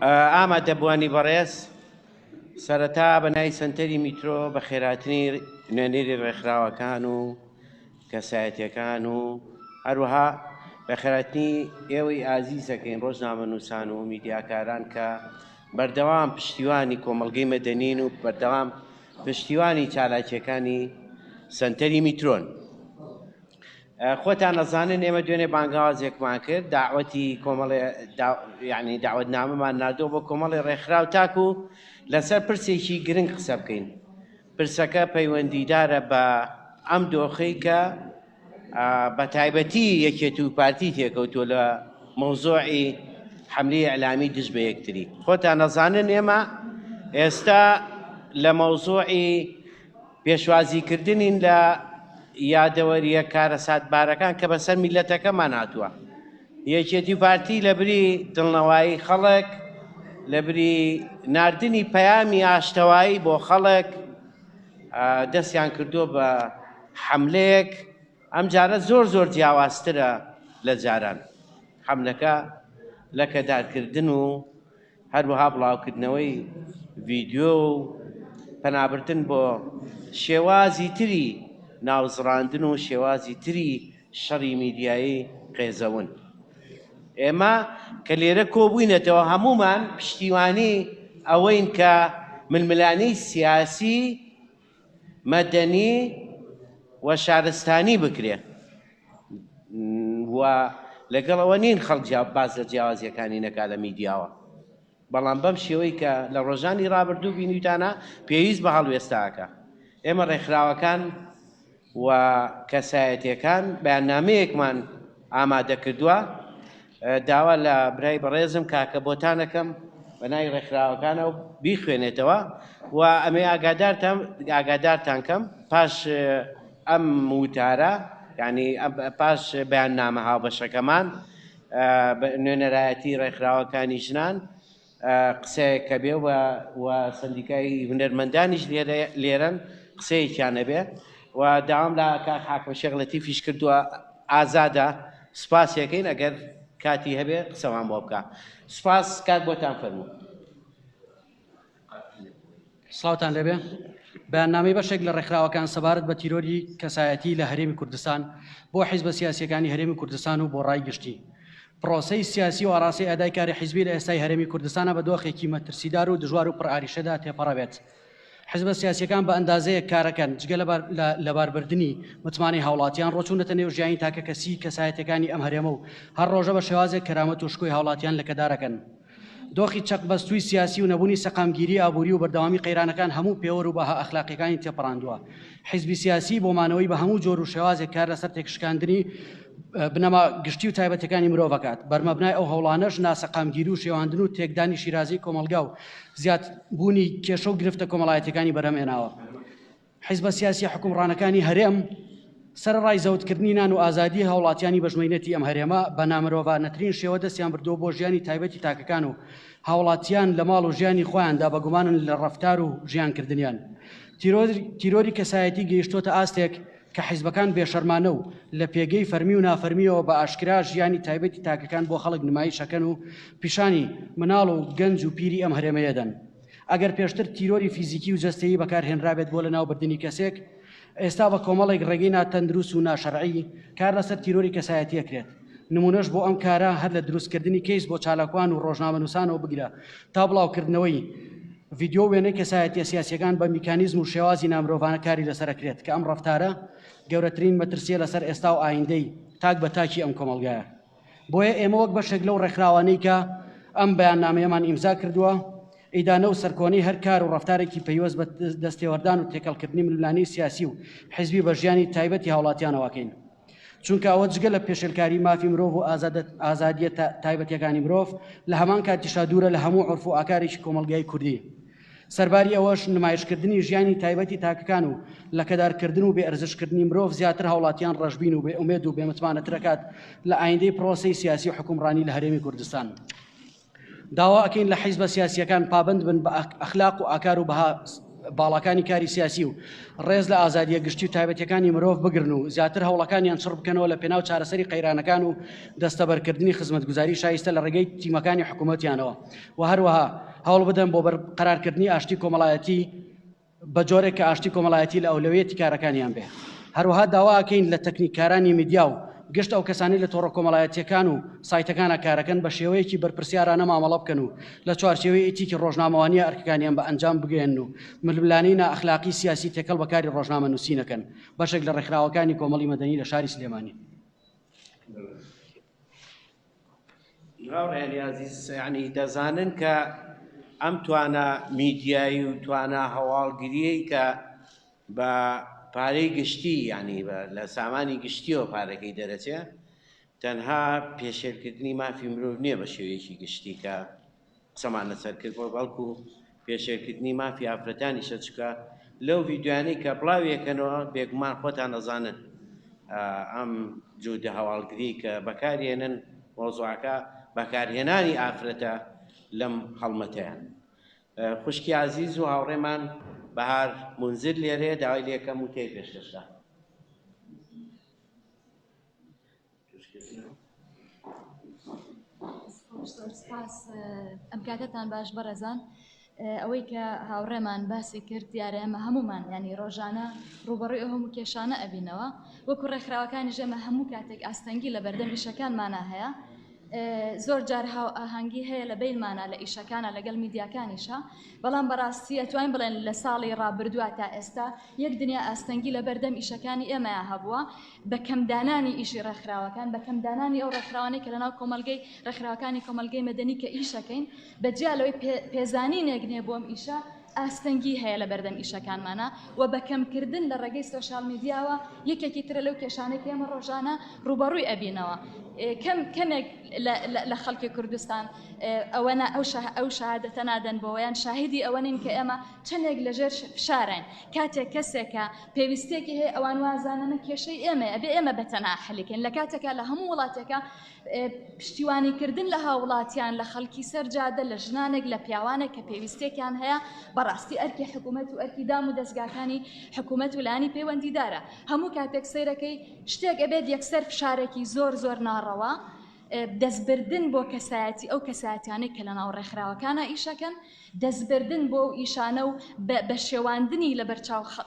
ئامادەبووانی بەڕێز، سەرەتا بە ناوی سەنتەری میترۆ بە خێراتنی نوێنەری ڕێکخراوەکان و کەسایەتیەکان و هەروەها بە خێراتنی ئێوەی ئازیزەکەین ڕۆژنامەنووسان و میدیاکاران کە بەردەوام پشتیوانی کۆمەڵگەی مەدەنین و بەردەوام پشتیوانی چالاکیەکانی سەنتەری میترۆن. خۆتان ئەزانن ئێمە دوێنێ بانگەوازێکمان کرد داوەتی کۆمەڵێ یعنی داوەتنامەمان ناردووە بۆ کۆمەڵی ڕێکخراو تاکو لەسەر پرسێکی گرنگ قسە بکەین پرسەکە پەیوەندیدارە بە ئەم دۆخەی کە بە تایبەتی یەکێت و پارتی تێکەوتووە لە مەوزۆعی حملی ئەلامی دژ بە یەکتری خۆتان ئەزانن ئێمە ئێستا لە مەوزۆعی پێشوازیکردنین لە یادەوەرییە کارەساتبارەکان کە بەسەر میللەتەکەمان هاتووە. یەکێتی و پارتی لەبری دڵنەوایی خەڵک، لەبری ناردنی پەیامی ئاشتەوایی بۆ خەڵک، دەستیان کردووە بە حەملەیەک، ئەمجارە زۆر زۆر جیاوازترە لە جاران. حەملەکە لەکەدارکردن و هەروەها بڵاوکردنەوەی ڤیدیۆ و پەنابردن بۆ شێوازی تری ناوزڕاندن و شێوازی تری شەڕی میدیایی قێزەون. ئێمە کە لێرە کۆبووینەتەوە هەموومان پشتیوانی ئەوەین کە ململانێی سیاسی، مەدەنی و شارستانی بکرێ و لەگەڵ ئەوە نین خەڵک باس لە جیاوازیەکانی نەکا لە میدیاوە بەڵام بەم شێوەی کە لە ڕۆژانی ڕابردوو بینیوتانە پێویست بە هەڵوێستاکە ئێمە ڕێکخراوەکان و کەسایەتیەکان بەیاننامەیەکمان ئامادە کردووە داوا لە برای بەڕێزم کاکە بۆتانەکەم بە ناوی ڕێکخراوەکانەوە بیخوێنێتەوە و ئەمێ ئاگادارتان ئاگادارتان کەم پاش ئەم وتارە ینی پاش بەیاننامە هاوبەشەکەمان نوێنەرایەتی ڕێکخراوەکانی ژنان قسەیەک کە بێ و و سەندیکای هونەرمەندانیش لێرە لێرەن قسەیەکیان هەبێ و داوام لە کاک حاکم شێخ لەتیفیش کردووە ئازادە سوپاسیەکەین ئەگەر کاتی هەبێ قسەمان بۆ بکە سوپاس کاک بۆتان فەرموو. سڵاوتان لێبێ. بەیاننامەی بەشێک لە ڕێکخراوەکان سەبارەت بە تیرۆری کەسایەتی لە هەرێمی کوردستان بۆ حیزبە سیاسییەکانی هەرێمی کوردستان و بۆ ڕای گشتی. پرۆسەی سیاسی و ئاراستەی ئەدای کاری حیزبی لە ئێستای هەرێمی کوردستانا بە دۆخێکی مەترسیدار و دژوار و پڕئاریشەدا تێپەڕەبێت. حیزبە سیاسییەکان بە ئەندازەیەک کارەکەن جگە لە لەباربردنی متمانەی هاوڵاتیان ڕۆچوونەتە نێو ژیانی تاکەکەسیی کەسایەتییەکانی ئەم هەرێمە و هەر ڕۆژە بە شێوازێک کەرامەت و شکۆی هاوڵاتیان لەکەدارەکەن. دۆخی چەقبەستووی سیاسی و نەبوونی سەقامگیری ئابووری و بەردەوامی قەیرانەکان هەموو پێوەر و بەها ئەخلاقییەکانی تێپەڕاندووە. حیزبی سیاسی بۆ مانەوەی بە هەموو جۆر و شێوازێک کار لەسەر تێکشکاندنی بنەما گشتی و تایبەتەکانی مرۆڤ ئەکات. بەرمەبنای ئەو هەوڵانەش ناسەقامگیری و شێواندن و تێکدانی شیرازەی کۆمەڵگا و زیادبوونی کێشە و گرفتە کۆمەڵایەتییەکانی بەرهەم هێناوە. حیزبە سیاسیە حوکمڕانەکانی هەرێم سەرەڕای زەوتکردنی نان و ئازادی هاوڵاتیانی بەژمەینەتی ئەم هەرێمە بە نامرۆڤانەترین شێوە دەستیان بردووە بۆ ژیانی تایبەتی تاکەکان و هاوڵاتیان لە ماڵ و ژیانی خۆیاندا بەگومانن لە ڕەفتار و ژیانکردنیان. تیرۆری کەسایەتی گەیشتۆتە ئاستێک کە حیزبەکان بێشەرمانە و لە پێگەی فەرمی و نافەرمیەوە بە ئاشکرا ژیانی تایبەتی تاکەکان بۆ خەڵک نمایش ئەکەن و پیشانی مناڵ و گەنج و پیری ئەم هەرێمەیەدەن. ئەگەر پێشتر تیرۆری فیزیکی و جەستەیی بەکارهێنرابێت بۆ لەناوبردنی کەسێک، ئێستا بە کۆمەڵێک ڕێگەی ناتەندروست و ناشەرعی کار لەسەر تیرۆری کەسایەتی ئەکرێت. نموونەش بۆ ئەم کارە هەر لە دروستکردنی کەیس بۆ چالاکوان و ڕۆژنامەنووسانەوە بگرە تا بڵاوکردنەوەی ڤیدیۆ و وێنەی کەسایەتیە سیاسیەکان بە میکانیزم و شێوازی نامرۆڤانە کاری لەسەر ئەکرێت کە ئەم ڕەفتارە گەورەترین مەترسیە لەسەر ئێستا و ئایندەی تاک بە تاکی ئەم کۆمەڵگایە. بۆیە ئێمە وەک بەشێک لەو ڕێکخراوانەی کە ئەم بەیاننامەیەمان ئیمزا کردووە، ئیدانە و سەرکۆنەی هەر کار و ڕەفتارێکی پەیوەست بە دەستێوەردان و تێکەڵکردنی ململانێی سیاسی و حیزبی بە ژیانی تایبەتی هاوڵاتیانەوە ئەکەین. چونکە ئەوە جگە لە پێشێلکاری مافی مرۆڤ و ئازادییە تایبەتییەکانی مرۆڤ، لە هەمان کاتیشا دوورە لە هەموو عورف و ئاکارێکی کۆمەڵگای کوردی. سەرباری ئەوەش نمایشکردنی ژیانی تایبەتی تاکەکان و لەکەدارکردن و بێئەرزشکردنی مرۆڤ زیاتر هاوڵاتیان ڕەشبین و بێئومێد و بێمتمانەترەکات لە ئایندەی پرۆسەی سیاسی و حوکمڕانی لە هەرێمی کوردستان. داوا ئەکەین لە حیزبە سیاسییەکان پابەند بن بە ئەخلاق و ئاکار و بەها باڵاکانی کاری سیاسی و ڕێز لە ئازادییە گشتی و تایبەتییەکانی مرۆڤ بگرن و زیاتر هەوڵەکانیان چڕ بکەنەوە لە پێناو چارەسەری قەیرانەکان و دەستەبەرکردنی خزمەتگوزاری شایستە لە ڕێگەی تیمەکانی حکوومەتیانەوە و هەروەها هەوڵ بدەن بۆ بەرقەرارکردنی ئاشتی کۆمەڵایەتی بە جۆرێک کە ئاشتی کۆمەڵایەتی لە ئەولەویەتی کارەکانیان بێ. هەروەها داوا ئەکەین لە تەکنیککارانی میدیا و گشت ئەو کەسانەی لە تۆڕە کۆمەڵایەتییەکان و سایتەکانا کارەکەن بە شێوەیەکی بەرپرسیارانە مامەڵە بکەن و لە چوارچێوەی ئیتیکی ڕۆژنامەوانییە ئەرکەکانیان بە ئەنجام بگەیەنن و ململانێی نائەخلاقی سیاسی تێکەڵ بە کاری ڕۆژنامەنووسی نەکەن. بەشێک لە ڕێکخراوەکانی کۆمەڵی مەدەنی لە شاری سلێمانی. هاوڕێیانی ئازیز یعنی دەزانن کە ئەم توانا میدیایی و توانا هەواڵگریەی کە بە پارەی گشتی یعنی لە سامانی گشتیەوە پارەکەی دەرەچێ تەنها پێشێلکردنی مافی مرۆڤ نییە بە شێوەیەکی گشتی کە قسەمان لەسەر کرد بەڵکو پێشێلکردنی مافی ئافرەتانیشە چکە لەو ڤیدیۆیانەی کە بڵاویەکەنەوە بێگومان خۆتان ئەزانن ئەم جودە هەواڵگری کە بەکارێنن مۆزوعەکە بەکارهێنانی ئافرەتە لەم هەڵمەتەیان خوشکی عزیز و هاوڕێمان بەهار مونزر لێرەیە داوای لێکەم وتەی پێشکەشدا. زۆر سپاس ئەم کاتەتان باش بەڕێزان ئەوەی کە هاوڕێمان باسی کرد دیارە ئێمە هەمومان ینی ڕۆژانە ڕوبەڕووی ئەو هەموو کێشانە ئەبینەوە وەکو ڕێکخراوەکانی ژێمە هەموو کاتێک ئاستەنگی لە بەردەم ئیشەکانمانە هەیە زۆر جار هاوئاهەنگی هەیە لە بەینمانا لە ئیشەکانا لەگەڵ میدیاکانیشا بەڵام بەڕاستی ئەتوانین بڵێن لە ساڵی ڕابردووە تا ئێستا یەک دنیا ئاستەنگی لە بەردەم ئیشەکانی ئێمەیا هەبووە بە کەمدانانی ئیشی ڕێکخراوەکان بە کەمدانانی ئەو ڕێکخراوانەی کە لەناو کۆمەلگەی ڕێکخراوەکانی کۆمەلگەی مەدەنی کە ئیشەکەین بە جیا لەوەی پێزانینێک نییە بۆ ئەم ئیشە ئاستەنگی هەیە لە بەردەم ئیشەکانمانا و بە کەمکردن لە ڕێگەی سۆشیال میدیاوە یەکێکی ترە لەو کێشانەی کە ئێمە ڕۆژانە ڕووبەڕووی ئەبینەوە. کەم کەمێک لە خەڵکی کوردستان ئەوە ئەو شەهادەتە نادەن بۆ یان شاهیدی ئەوە نین کە ئێمە چەندێک لەژێر فشارین کاتێک کەسێکە پێویستێکی هەیە ئەوان وازانەمە کێشەی ئێمە ئەبێ ئێمە بەتەنها حەلیکەین لە کاتێکا لە هەموو وڵاتێکە پشتیوانیکردن لە هاوڵاتیان، لە خەڵکی سەر جادە، لە ژنانێک، لە پیاوانێک کە پێویستیەکیان هەیە، بەڕاستی ئەرکی حکوومەت و ئەرکی دام و دەزگاکانی حکوومەت و لایەنی پەیوەندیدارە. هەموو کاتێک سەیرەکەی شتێک ئەبێت یەکسەر فشارێکی زۆر زۆر ناڕەوا، دەستبردن بۆ کەسایەتی ئەو کەسایەتیانەی کە لەناو ڕێکخراوەکانا ئیشەکەن، دەستبردن بۆ ئەو ئیشانە و بە شێواندنی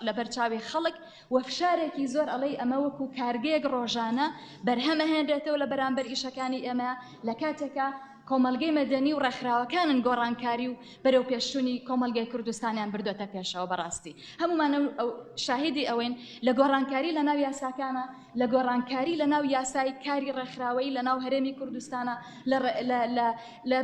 لەبەرچاوی خەڵک و فشارێکی زۆر ئەڵێی ئەمە وەکو کارگەیەک ڕۆژانە بەرهەم ئەهێنرێتەوە لە بەرامبەر ئیشەکانی ئێمە لە کاتێکا کۆمەڵگەی مەدەنی و ڕێکخراوەکانن گۆڕانکاری و بەرەوپێشچوونی کۆمەڵگەی کوردستانیان بردۆتە پێشەوە بەڕاستی هەمومان شاهیدی ئەوەین لە گۆڕانکاری لە ناو یاساکانە لە گۆڕانکاری لە ناو یاسای کاری ڕێکخراوەیی لە ناو هەرێمی کوردستانە لە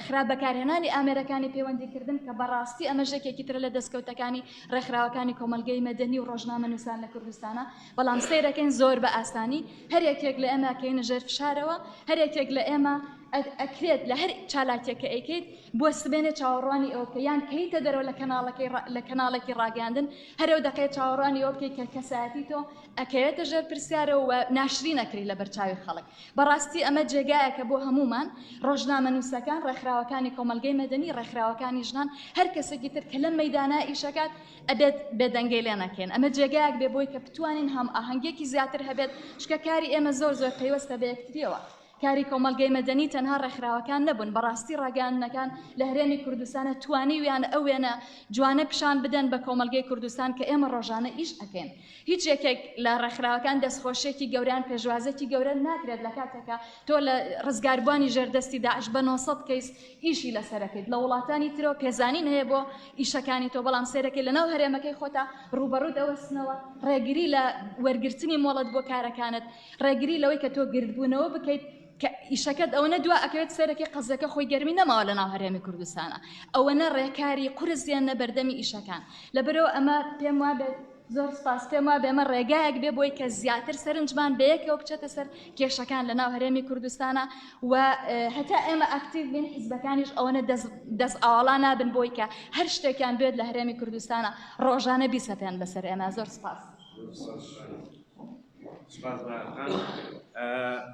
خراپ بەکارهێنانی ئامێرەکانی پەیوەندیکردن کە بەڕاستی ئەمەش یەکێکی ترە لە دەستکەوتەکانی ڕێکخراوەکانی کۆمەڵگەی مەدەنی و ڕۆژنامەنووسان لە کوردستانە بەڵام سەیرەکەین زۆر بە ئاسانی هەر یەکێک لە ئێمە کەینە ژێر فشارەوە هەر یەکێک لە ئێمە ئەکرێت لە هەر چالاکیەک کە ئەیکەیت بۆ سبێنێ چاوەڕوانی ئەوە بکە یان کەیتە دەرەوە لە کەناڵەکەی لە کەناڵێکی ڕاگەیاندن هەر ئەو دەقەیە چاوەڕوانی ئەوە بکەیت کە کەسایەتی تۆ ئەکەوێتە ژێر پرسیارەوە و ناشرین ئەکری لەبەر چاوی خەڵک بەڕاستی ئەمە جێگایەکە بۆ هەموومان ڕۆژنامەنووسەکان ڕێکخراوەکانی کۆمەڵگەی مەدەنی ڕێکخراوەکانی ژنان هەر کەسێکی تر کە لەم مەیدانە ئیشەکات ئەبێت بێدەنگەی لێ نەکەین ئەمە جێگایەک بێ بۆی کە بتوانین هەم ئاهەنگێکی زیاتر هەبێت چونکە کاری ئێمە زۆر زۆر پەیوەستە بە یەکتریەوە کاری کۆمەڵگەی مەدەنی تەنها ڕێکخراوەکان نەبوون، بەڕاستی ڕاگەیاندنەکان لە هەرێمی کوردستانە توانیویانە ئەو وێنە جوانە پیشان بدەن بە کۆمەڵگەی کوردستان کە ئێمە ڕۆژانە ئیش ئەکەین. هیچ یەکێک لە ڕێکخراوەکان دەستخۆشیەکی گەورەیان پێشوازێکی گەورە ناکرێت لە کاتێکا تۆ لە ڕزگاربوانی ژێر دەستی داعش بە 900 کەیس ئیشی لەسەر ئەکەیت لە وڵاتانی ترەوە پێزانین هەیە بۆ ئیشەکانی تۆ بەڵام سەیرەکەی لەناو هەرێمەکەی خۆتا ڕووبەڕووت ئەوەستنەوە ڕێگری لە وەرگرتنی مۆڵەت بۆ کارەکانت ڕێگری لەوەی کە تۆ گردبوونەوە بکەیت کە ئیشەکەت ئەوەنە دوا ئەکەوێت سەرەکی قەزەکە خۆی گەرمی نەماوە لە ناو هەرێمی کوردستانە ئەوەنە ڕێکاری قورس دێنە بەردەمی ئیشەکان لەبەرەوە ئەمە پێم وابێت زۆر سپاس پێم وابێ ئەمە ڕێگایەک بێ بۆی کە زیاتر سەرنجمان بەیەکەوە بچێتە سەر کێشەکان لە ناو هەرێمی کوردستانە و هەتا ئێمە ئەکتیڤ بین حیزبەکانیش ئەوەنە دەست ئاواڵا نابن بۆی کە هەر شتێکیان بێت لە هەرێمی کوردستانە ڕۆژانە بیسەپێن بەسەر ئێمە زۆر سپاس. سپاس بەهار خان.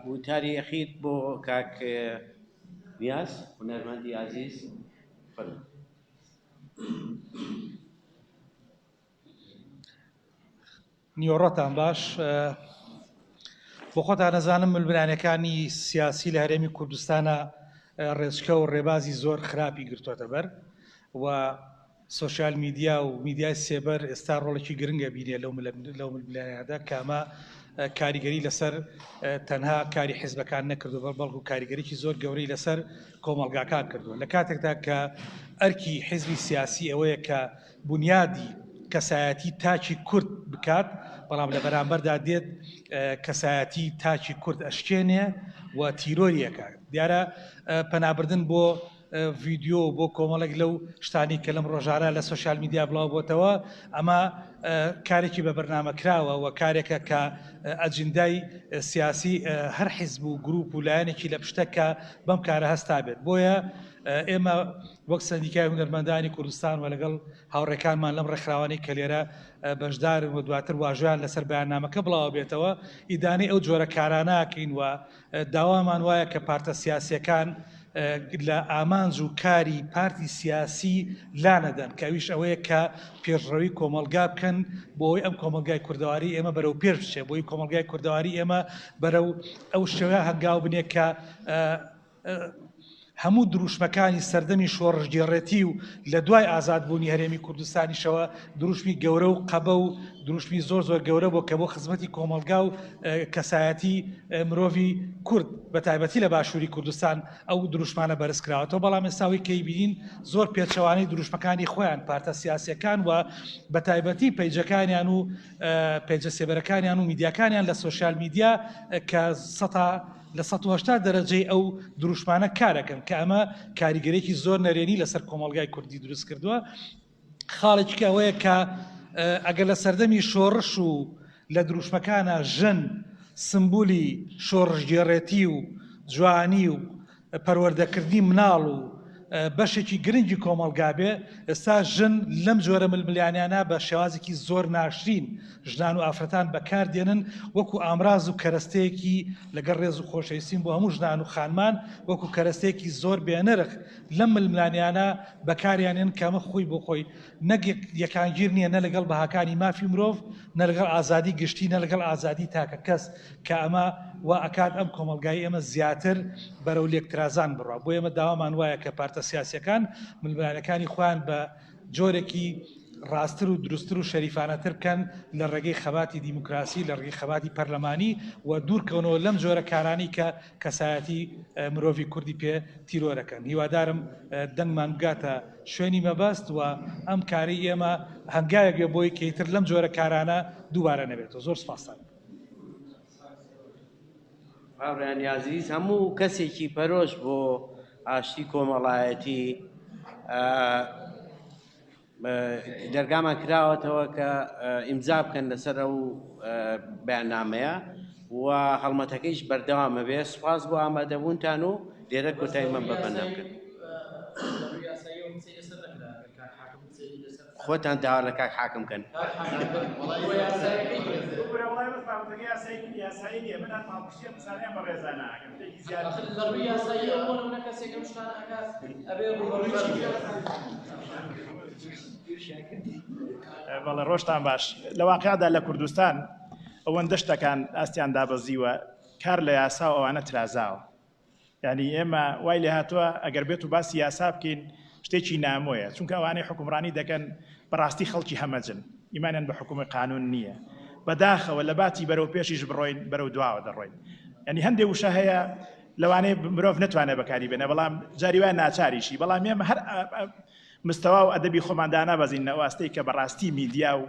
وتاری ئەخیر بۆ کاک نیاز هونەرمەندی ئازیز فەرموو. نیوەڕۆتان باش. بۆ خۆتان ئەزانم ململانێکانی سیاسی لە هەرێمی کوردستانە ڕێچکە و ڕێبازی زۆر خراپی گرتۆتە بەر و سۆشیال میدیا و میدیای سێبەر ئێستا ڕۆڵێکی گرنگە بینێ لەو لەو ململانێدا کە ئەمە کاریگەری لەسەر تەنها کاری حیزبەکان نەکردو بەڵکو کاریگەریی زۆر گەورەی لەسەر کۆمەڵگاکان کردووە لە کاتێکدا کە ئەرکی حیزبی سیاسی ئەوەیە کە بونیادی کەسایەتی تاکی کورد بکات، بەڵام لە بەرامبەردا دێت کەسایەتی تاکی کورد ئەشکێنێ و تیرۆری ئەکات. دیارە پەنابردن بۆ ڤیدیۆ و بۆ کۆمەڵێک لەو شتانی کە لەم ڕۆژانە لە سۆشیال میدیا بڵاو بۆتەوە ئەمە کارێکی بە بەرنامە کراوە و کارێکە کە ئەجندای سیاسی هەر حیزب و گروپ و لایەنێکی لە پشتە کە بەم کارە هەستابێت. بۆیە ئێمە وەک سەندیکای هونەرمەندانی کوردستان و لەگەڵ هاوڕێکانمان لەم ڕێکخراوانەی کە لێرە بەشدارن و دواتر واژۆیان لەسەر بەیاننامەکە بڵاوە بێتەوە ئیدانەی ئەو جۆرە کاراناکەین و داوامان وایە کە پارتە سیاسیەکان لە ئامانج و کاری پارتی سیاسی لانەدەن کە ئەویش ئەوەیە کە پێشڕەوی کۆمەڵگا بکەن بۆ ئەوەی ئەم کۆمەڵگای کوردەواری ئێمە بەرەو پێش بچێ بۆی کۆمەڵگای کوردەواری ئێمە بەرەو ئەو شێوە هەنگاو بنێ کە هەموو دروشمەکانی سەردەمی شۆڕشگێڕێتی و لە دوای ئازادبوونی هەرێمی کوردستانیشەوە دروشمی گەورە و قەبە و دروشمی زۆر زۆر گەورە بۆ کە بۆ خزمەتی کۆمەڵگا و کەسایەتی مرۆڤی کورد بە تایبەتی لە باشووری کوردستان ئەو دروشمانە بەرز کراوەتەوە بەڵام ئێستاوی کەیبینین زۆر پێچەوانەی دروشمەکانی خۆیان پارتە سیاسەکان و بە تایبەتی پەیجەکانیان و پەیجە سێبەرەکانیان و میدیاکانیان لە سۆشیال میدیا کە سەتا لە 180 دەرەجەی ئەو دروشمانە کارەکەن کە ئەمە کاریگەرێکی زۆر نەرێنی لەسەر کۆمەڵگای کوردی دروست کردووە. خاڵێکی کە ئەوەیە کە ئەگەر لە سەردەمی شۆڕش و لە دروشمەکانە ژن سمبولی شۆڕشگێڕێتی و جوانی و پەروەردەکردنی مناڵ و بەشێکی گرنگی کۆمەڵگا بێ، ئێستا ژن لەم جۆرە ململانیانە بە شێوازێکی زۆر ناشرین ژنان و ئافرەتان بەکار دێنن وەکو ئامراز و کەرەستەیەکی لەگەڵ ڕێز و خۆشەویستیم بۆ هەموو ژنان و خانمان وەکو کەرەستەیەکی زۆر بێنرخ لەم ململانیانە بەکاریانێن کە ئەمە خۆی بۆ خۆی نەک یەکانگیر نییە نە لەگەڵ بەهاکانی مافی مرۆڤ نە لەگەڵ ئازادی گشتی نە لەگەڵ ئازادی تاکە کەس کە ئەمە وا ئەکات ئەم کۆمەڵگای ئێمە زیاتر بەرەو لێکترازان بڕوا. بۆ ئێمە داوامان وایە کە پارتە سیاسیەکان ململانێکانی خۆیان بە جۆرێکی ڕاستتر و دروستتر و شەریفانەتر بکەن لە ڕێگەی خەباتی دیموکراسی، لە ڕێگەی خەباتی پەرلەمانی و دوورکەونەوە لەم جۆرە کارانەی کە کەسایەتی مرۆڤی کوردی پێ تیرۆرەکەن. هیوادارم دەنگمان بگاتە شوێنی مەبەست و ئەم کارەی ئێمە هەنگاوێک بێ بۆی کە ئیتر لەم جۆرە کارانە دووبارە نەبێتەوە. زۆر سپاستان. هاوڕێیانی ئازیز هەموو کەسێکی پەرۆش بۆ ئاشتی کۆمەڵایەتی دەرگامان کراوەتەوە کە ئیمزا بکەن لەسەر ئەو بەیاننامەیە و هەڵمەتەکەیش بەردەوامە بێ سوپاس بۆ ئامادەبوونتان و لێرە کۆتایی من بە بەندە بکەن. خۆتان داوا لە کاک حاکم کەن. بەڵێ ڕۆژتان باش لە واقعدا لە کوردستان ئەوەندە شتەکان ئاستیان دابەزیوە کار لە یاسا و ئەوانە ترازاوە یانی ئێمە وای لێهاتووە ئەگەر بێت و باسی یاسا بکەین شتێکی نامۆیە چونکە ئەوانەی حکومڕانی دەکەن بەڕاستی خەڵکی هەمەجن ئیمانیان بە حکومی قانون نییە بەداخەوە لە باتی بەرەو پێشیش بڕۆین بەرەو دواوە دەڕۆین یعنی هەندێک وشە هەیە لەوانەیە مرۆڤ نتوانێت بەکاری بێنە بەڵام جاری وایە ناچاریشی بەڵام ئێمە هەر مستەوا و ئەدەبی خۆمان دانابەزین لە ئاستەی کە بەڕاستی میدیا و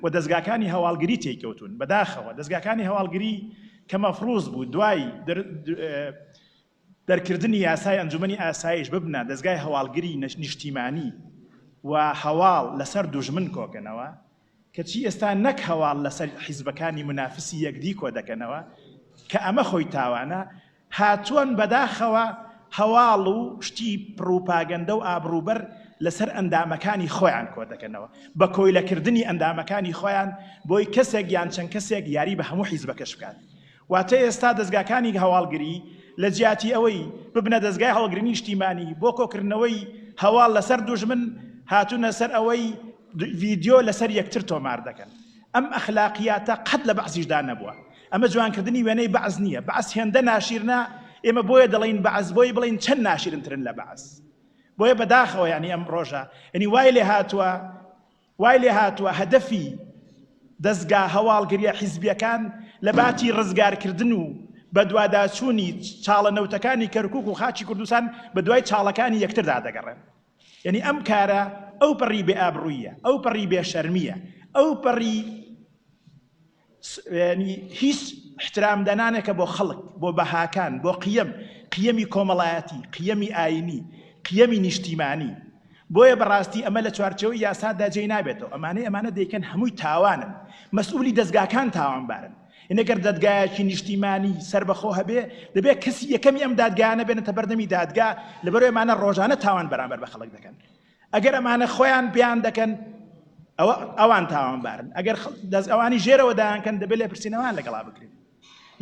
و دەزگاکانی هەواڵگری تێیکەوتوون بەداخەوە دەزگاکانی هەواڵگری کە مەفروز بوو دوای دەرکردنی یاسای ئەنجومەنی ئاسایش ببنە دەزگای هەواڵگری نیشتیمانی و هەواڵ لەسەر دوژمن کۆکەنەوە کەچی ئێستا نەک هەواڵ لەسەر حیزبەکانی منافسی یەکدی کۆدەکەنەوە کە ئەمە خۆی تاوانە هاتوون بەداخەوە هەواڵ و شتی پڕوپاگەندە و ئابڕووبەر لەسەر ئەندامەکانی خۆیان کۆدەکەنەوە، بە کۆیلەکردنی ئەندامەکانی خۆیان بۆی کەسێک یان چەند کەسێک یاری بە هەموو حیزبەکەش بکات. واتە ئێستا دەزگاکانی هەواڵگری لە جیاتی ئەوەی ببنە دەزگای هەواڵگری نیشتیمانی بۆ کۆکردنەوەی هەواڵ لەسەر دوژمن، هاتوونە سەر ئەوەی ڤیدیۆ لەسەر یەکتر تۆمار دەکەن. ئەم ئەخلاقیاتە قەت لە بەعسیشدا نەبووە. ئەمە جوانکردنی وێنەی بەعس نییە. بەعس هێندە ناشیرنە، ئێمە بۆیە دەڵێین بەعس، بۆی بڵێین چەند ناشیرنترن لە بەعس. بۆیە بەداخەوە یانی ئەم ڕۆژە یانی وای لێ هاتووە وای لێ هاتووە هەدەفی دەزگا هەواڵگریە حیزبیەکان لە باتی ڕزگارکردن و بەدواداچوونی چاڵە نەوتەکانی کەرکوک و خاکی کوردستان بەدوای چاڵەکانی یەکتردا دەگەڕێن. یەنی ئەم کارە ئەو پەڕی بێ ئابڕوویە، ئەو پەڕی بێ شەرمیە، ئەو پەڕی ینی هیچ احترام دانانێکە بۆ خەڵک، بۆ بەهاکان، بۆ قیەم، قیەمی کۆمەڵایەتی، قیەمی ئاینی، قیەمی نیشتیمانی. بۆیە بەڕاستی ئەمە لە چوارچێوەی یاسادا جێی نابێتەوە. ئەمانەی ئەمانە دەیکەن هەمووی تاوانن. مەسئولی دەزگاکان تاوانبارن. یەنی گەر دەدگایەکی نیشتیمانی سەربەخۆ هەبێ دەبێ کەسی یەکەمی ئەم دادگایانە بێنێتە بەردەمی دادگا لەبەرئەوەی ئەمانە ڕۆژانە تاوان بەرامبەر بە خەڵک دەکەن ئەگەر ئەمانە خۆیان پێیان دەکەن ئەوە ئەوان تاوانبارن ئەگەر دەست ئەوانی ژێرەوە دایانکەن دەبێت لێپرسینەوەیان لەگەڵا بکرێت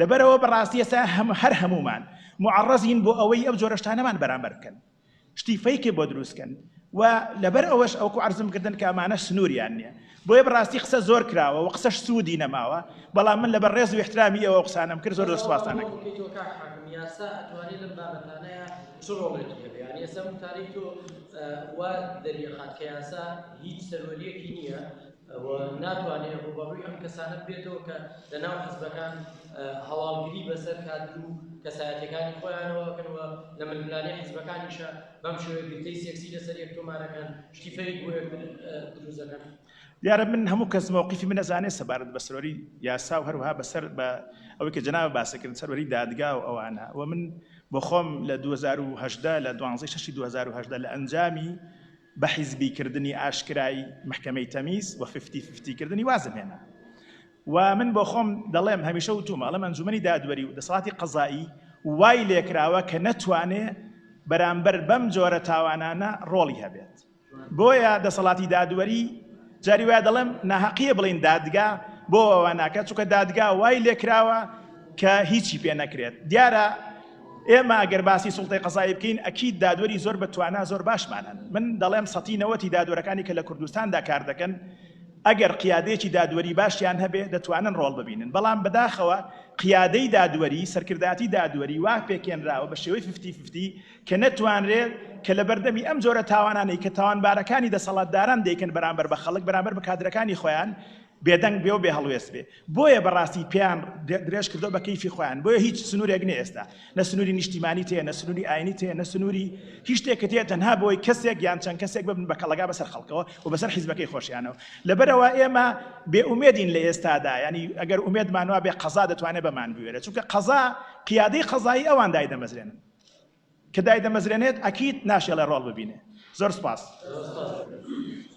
لەبەرەوە بەڕاستی ئێستا هەم هەر هەمومان معڕەزین بۆ ئەوەی ئەو جۆرە شتانەمان بەرامبەر بکەن شتی فەیکی بۆ دروست کەن و لەبەر ئەوەش ئەوکو عەرزم کردن کە ئەمانە سنووریان نییە بۆیە بەڕاستی قسە زۆر کراوە و قسەش سوودی نەماوە بەڵام من لەبەر ڕێز و احترامی ئێوە قسانەم کرد زۆر زۆر سوپاستان ئەکەم. یاسا ئەتوانێت لەم بابەتانەیە چ ڕۆڵێکی هەبێ یانی ئێستا وتارەی تۆ وا دەریەخات کە یاسا هیچ سەروەریەکی نییە و ناتوانێت ڕووبەڕووی ئەم کەسانە بێتەوە کە لە ناو حزبەکان هەواڵگری بەسەر کادر و کەسایەتەکانی خۆیانەوە کەن و لە ململانێ حزبەکانیشە بەم شێوەیە گرتەی سێکسی لەسەر یەک تۆمارەکەن شتی fake بۆ یەکتر دروست دەکەن. دیارە من هەموو کەس مەوقیفی من ئەزانێ سەبارەت بە سەروەری یاسا و هەروەها بەسەر بە ئەوەی کە جەنابت باسی کردن سەروەری دادگا و ئەوانە و من بۆ خۆم لە 2018 لە دوانزەی شەشی 2018 لە ئەنجامی بە حیزبی کردنی ئاشکرای مەحکەمەی تەمیز و fifty fifty کردنی وازم هێنا و من بۆ خۆم دەڵێم هەمیشە وتومە ئەڵێم ئەنجومەنی دادوەری و دەسەڵاتی قەزایی وای لێکراوە کە نەتوانێ بەرامبەر بەم جۆرە تاوانانە ڕۆڵی هەبێت بۆیە دەسەڵاتی دادوەری جاری وایە دەڵێم ناهەقیە بڵین دادگا بۆ ئەوە ناکات چونکە دادگا وای لێکراوە کە هیچی پێ نەکرێت دیارە ئێمە ئەگەر باسی سوڵتەی قەزایی بکەین ئەکید دادوەری زۆر بە توانا زۆر باشمان هەن من دەڵێم سەتی نەوەتی دادوەرەکانی کە لە کوردستاندا کار دەکەن ئەگەر قیادەیەکی دادوەری باشیان هەبێ دەتوانن ڕۆڵ ببینن بەڵام بەداخەوە قیادەی دادوەری سەرکردایەتی دادوەری وا پێکێنراوە بە شێوەی fifty fifty کە نەتوانرێت کە لە بەردەمی ئەم جۆرە تاوانانەی کە تاوانبارەکانی دەسەڵاتداران دەیکەن بەرامبەر بە خەڵک بەرامبەر بە کادرەکانی خۆیان بێدەنگ بێ و بێ هەڵوێست بێ بۆیە بەڕاستی پێیان درێژ کردو بە کەیفی خۆیان بۆیە هیچ سنوورێک نیە ئێستا نە سنووری نیشتیمانی تێ نە سنووری ئاینی تێ نە سنووری هیچ شتێک تێ تەنها بۆی کەسێک یان چەند کەسێک ببن بە کەڵەگا بەسەر خەڵکەوە و بەسەر حیزبەکەی خۆشیانەوە لەبەرەوە ئێمە بێ ئومێدین لە ئێستادا ینی ئەگەر ئومێدمان وا بێ قەزا دەتوانێت بەمان بوێرێت چونکە قەزا قیادەی قەزایی ئەوان دایدەمەزرێنن کە دایدەمەزرێنێت ئەکید ناشێڵێ ڕۆڵ ببینێ زۆر سپاس.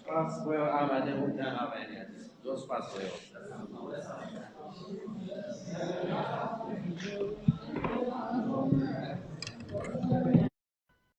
سپاس بۆ ئێوە ئامادەبوونتان هاوڕێیانی ئازیز زۆر سپاس بۆ ئێوە.